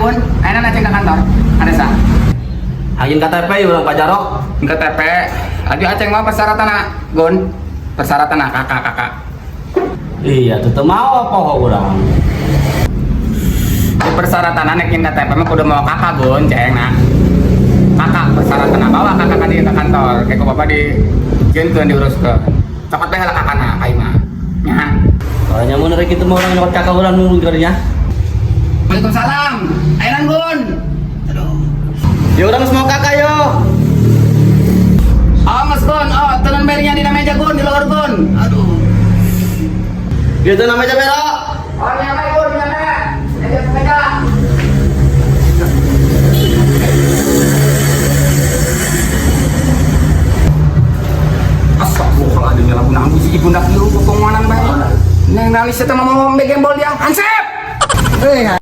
Gun? Ayeuna Aceng ke kantor. Ada sa? Hayang KTP urang Pak Jarok. KTP. Aduh, Aceng mah persyaratan, Gun. Persyaratan KK KK. Iya, tuh mau apa urang. Di persyaratan nek nyieun KTP mah kudu mawa KK, Gun, Ceng nah. KK persyaratan bawa KK ka dieu ka kantor. Kayak ku bapak dijieunkeun, diuruskeun. Cokot bae heula KK na ka imah. Nya. Soalnya mun rek kitu mah urang nyokot KK urang nunggu nya. Waalaikumsalam. Ayeuna, Gun. Aduh. Ya urang geus mawa KK yo. Oh, Mas Gun. Oh, tenan berinya di meja, Gun, di luar, Gun. Aduh. Dia tuh namanya Bero. Oh, nyampe, Gun, nyampe. Meja meja. Astagfirullahaladzim, ya lagu nangis si ibunda kieu potonganan bae. Neng nalis eta mah mau gembol dia. Hansip. Eh.